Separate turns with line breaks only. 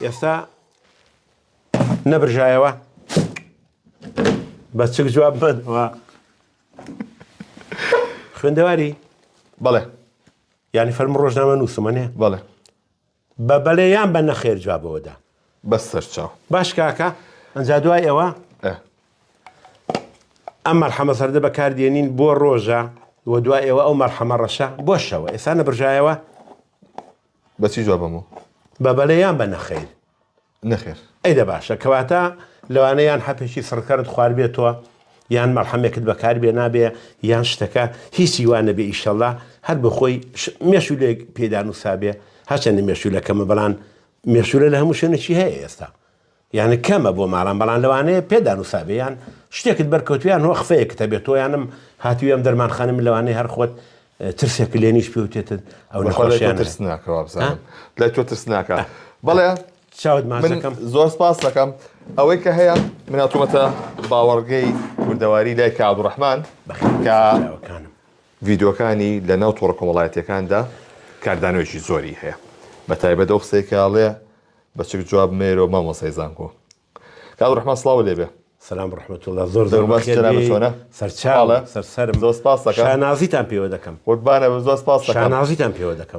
ئێستا نەبرژایەوە بە چک جواب مەدەوە خوێندەواری
بەڵێ
یعنی فەرم ڕۆژنامە نووسمە نێ
بەڵێ
بە بەلێ یان بە نەخێر جوابەوەدا
بەس سەرچاو
باش کاکە ئەنجا دوای ئەوە ئەم مەرحەمە سەردە بەکاردێنین بۆ ڕۆژە و دوای ئێوە ئەو مەرحەمە ڕەشە بۆ شەوە ئێستا نەبرژایەوە
بە چی جوابەمەوە؟
بە بەلێ یان بە نەخەیر؟
نەخێر.
ئەی دە باشە کەواتە لەوانەیە یان حەپێکی سڕکەرت خواردبێتەوە یان مەڵحەمێکت بەکار بێنابێ یان شتەکە هیچی وا نەبێ ئیشەڵا هەر بە خۆی مێشولێک پێدا نووسابێ هەرچەندە مێشولە کەمە بەڵام مێشولە لە هەموو شوێنێکی هەیە ئێستا یانی کەمە بۆ ماڵان بەڵام لەوانەیە پێدا نووسابێ یان شتێکت بەرکەوتوێ یان وەخفەیەکت هەبێت تۆ یانم هاتووی ئەم دەرمانخانە من لەوانەیە هەر خۆت ترسێک لێ نیش پێوتێتت ئەو
بەخوا لای تۆ
نەخۆشیانە
ترسناکە وابزانم لای تۆ ترسناکە بەڵێ
چاوت
من
ماچەکەم
زۆر سپاس دەکەم ئەوەی کە هەیە من هاتوومەتە باوەڕگەی کوردەواری لای کە عەبدوڕەحمان
بەخێر
کە
چاوەکانم
ڤیدیۆکانی لە ناو تۆڕە کۆمەڵایەتیەکاندا کاردانەوەیەکی زۆری هەیە بە تایبەت ئەو قسەی کە ئەڵێ بە چک جواب مەیەرەوە مامۆستای زانکۆ. کاک ڕەحمان سڵاوت لێ بێ.
سلام ڕحمت اللە زۆر زۆر
دەنگ و باسی
بەخێر
جەنابت
بێی
چۆنە؟
سەرچاو
حاڵە؟
سەر سەرم
زۆر سپاس دەکەم.
شانازیتان پێوە دەکەم
قوربانە بم زۆر سپاس دەکەم.
شانازیتان پێوە دەکەم.